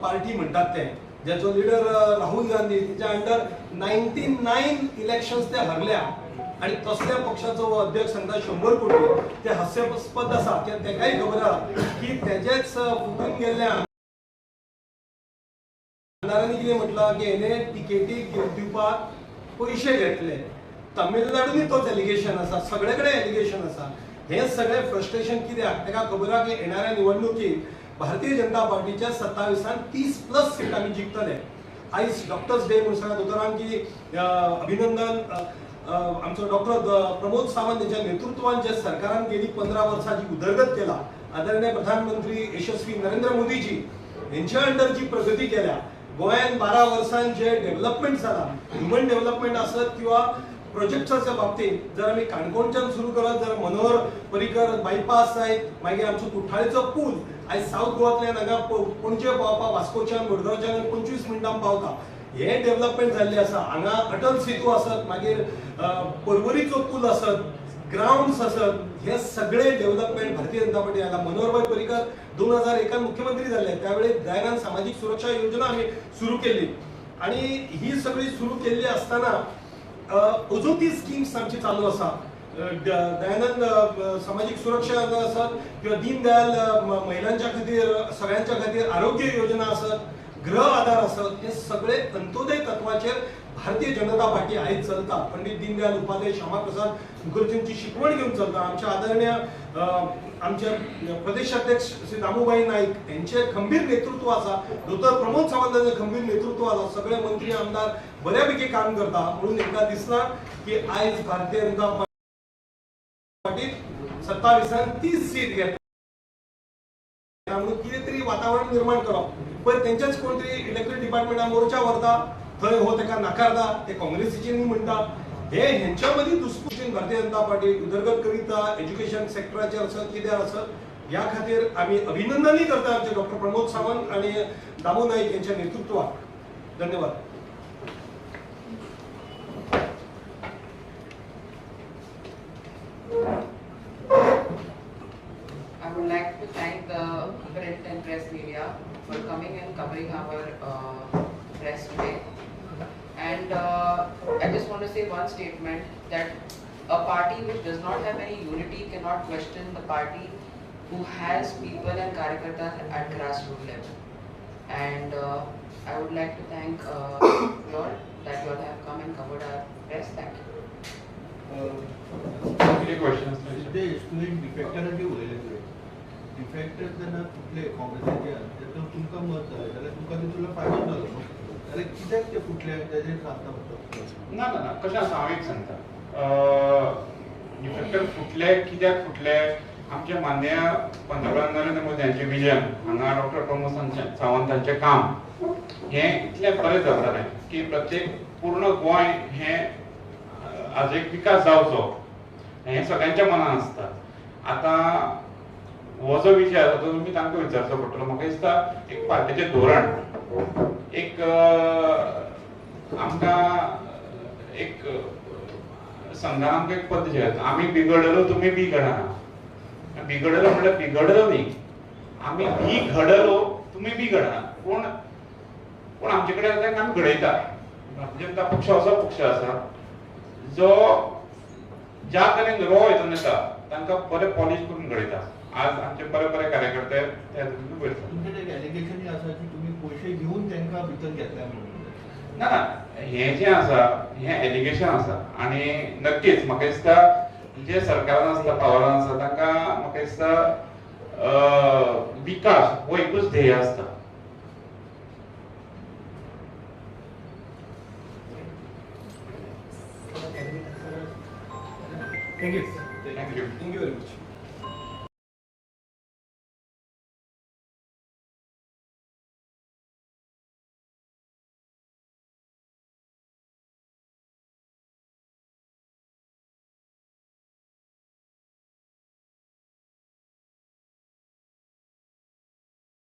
Party म्हणटात ते, ज्याचो लिडर राहुल गांधी, तेच्या अंडर 99 इलेक्शन्स ते हरल्या आनी तसल्या पक्षाचो हो अध्यक्ष सांगता 100 कोटी, ते हास्यास्पद आसा. कित्याक तेकाय खबर आहा की तेजेच फुटून गेल्ल्या आमदारांनी कितें म्हटलां की हेणे टिकेटी दिवपाक पयशे घेतले. तमिळनाडूनय तोच एलिगेशन आसा, सगळे कडेन एलिगेशन आसा. हें सगळें फ्रस्ट्रेशन कित्याक, ताका खबर आहा की येणाऱ्या निवडणुकीत भारतीय जनता पार्टीच्या 27 30+ सीट आमी जिखतले. आयज डॉक्टर्स डे म्हणून सांगा दोतोरान की अभिनंदन. आमचो डॉक्टर प्रमोद सावंत हेच्या नेतृत्वान जे सरकारान गेली 15 वर्सां जी उदरगत केला, आदरणीय प्रधानमंत्री यशस्वी नरेंद्र मोदीजी हेंच्या अंडर जी प्रगती केल्या, गोंयान 12 वर्सां जे डेव्हलपमेंट जाला, ह्युमन डेव्हलपमेंट आसत किंवा प्रोजेक्ट्साच्या बाबतीत, जर आमी काणकोणच्यान सुरू करत जर मनोहर पर्रीकर बायपास जायत, मागीर आमचो कुठ्ठाळेचो पूल आयज सावथ गोवांतल्यान हांगा पणजे पावपाक वास्कोच्यान मडगांवच्यान 25 मिनटां पावता, हे डेव्हलपमेंट जाल्लें आसा. हांगा अटल सेतू आसत, मागीर पर्वरीचो पूल आसत, ग्रावंड्स आसत, हे सगळे डेव्हलपमेंट भारतीय जनता पार्टी आयला. मनोहरभाई पर्रीकर 2001 मुख्यमंत्री जाल्ले त्यावेळी दयानंद सामाजीक सुरक्षा योजना आमी सुरू केली आनी ही सगळी सुरू केल्ली आसतना अजून ती स्किम्स आमची चालू आसा. दयानंद सामाजीक सुरक्षा योजना आसत किंवा दीनदयाल महिलांच्या खातीर सगळ्यांच्या खातीर आरोग्य योजना आसत, गृह आधार आसत, हे सगळे अंत्योदय तत्वाचेर भारतीय जनता पार्टी आयज चलता. पंडित दीनदयाल उपाध्याय, श्यामाप्रसाद मुखर्जींची शिकवण घेवन चलता. आमच्या आदरणीय आमचे प्रदेशाध्यक्ष श्री दामूभाई नाईक यांचे खंबीर नेतृत्व आसा, दोतोर प्रमोद सावंतांचे खंबीर नेतृत्व आसा, सगळे मंत्री आमदार बऱ्यापैकी काम करता. म्हणून एकदा दिसला की आयज भारतीय जनता पार्टी 27 30 सीट घेता म्हणून कितें तरी वातावरण निर्माण करप. पयर तेंच्याच कोण तरी इलेक्ट्रीक डिपार्टमेंटा मोर्चा व्हरता, थंय हो तेका नाकारता, ते काँग्रेसीचे न्ही म्हणटा. हे हेंच्या मदीं दुस्पुशीन भारतीय जनता पार्टी उदरगत करीता, एज्युकेशन सेक्टराचेर आसत कित्यार आसत, ह्या खातीर आमी अभिनंदनूय करता आमचे डॉक्टर प्रमोद सावंत आनी दामू नाईक यांच्या नेतृत्वाक. धन्यवाद. I would like to thank the print and press media for coming and covering our press today. And I just want to say one statement, that a party which does not have any unity cannot question the party who has people and karyakartas at grassroots level. And I would like to thank you all that you all have come and covered our press. Thank you. किती questions? तुवें डिफेक्टरांचे उलयले, तुवें डिफेक्टर जेन्ना फुटले काँग्रेसाचे, तेतून तुमकां मत जालें जाल्यार तुमकां तितूंतलो फायदो जालो न्हू, जाल्यार कित्याक ते फुटले तेजेर सांगता फक्त? ना ना ना, कशें आसा हांव एक सांगता, डिफेक्टर फुटले कित्याक फुटले, आमचे माननीय पंतप्रधान नरेंद्र मोदी हांचें विजन, हांगा डॉक्टर प्रमोद सावंत हांचें काम हें इतलें बरें जातालें की प्रत्येक पूर्ण गोंय हें आज एक विकास जावचो हें सगळ्यांच्या मनान आसता. आतां हो जो विशय आसा तो तुमी तांकां विचारचो पडटलो. म्हाका दिसता एक पार्टीचें धोरण, एक आमकां एक संघान आमकां एक पद्दत शिकयता, आमी बिगडलो तुमी बी घडना. बिगडलो म्हणल्यार बिगडलो न्ही, आमी बी घडलो तुमी बी घडना. पूण पूण आमचे कडेन आतां आमी घडयता. भारतीय जनता पक्ष असो पक्ष आसा जो ज्या तरेन रो हितून येता तांकां बरें पॉलिश करून घडयता. आज आमचे बरे बरे कार्यकर्ते त्या हितून वयर सरता. तुमचें एक एलिगेशनूय आसा की तुमी पयशे घेवन तांकां भितर घेतल्या म्हणून. ना ना, हें जें आसा हें एलिगेशन आसा आनी नक्कीच म्हाका दिसता जे सरकारान आसता, पावरान आसता, तांकां म्हाका दिसता विकास हो एकूच ध्येय आसता. Thank you. Thank you. Thank you very much.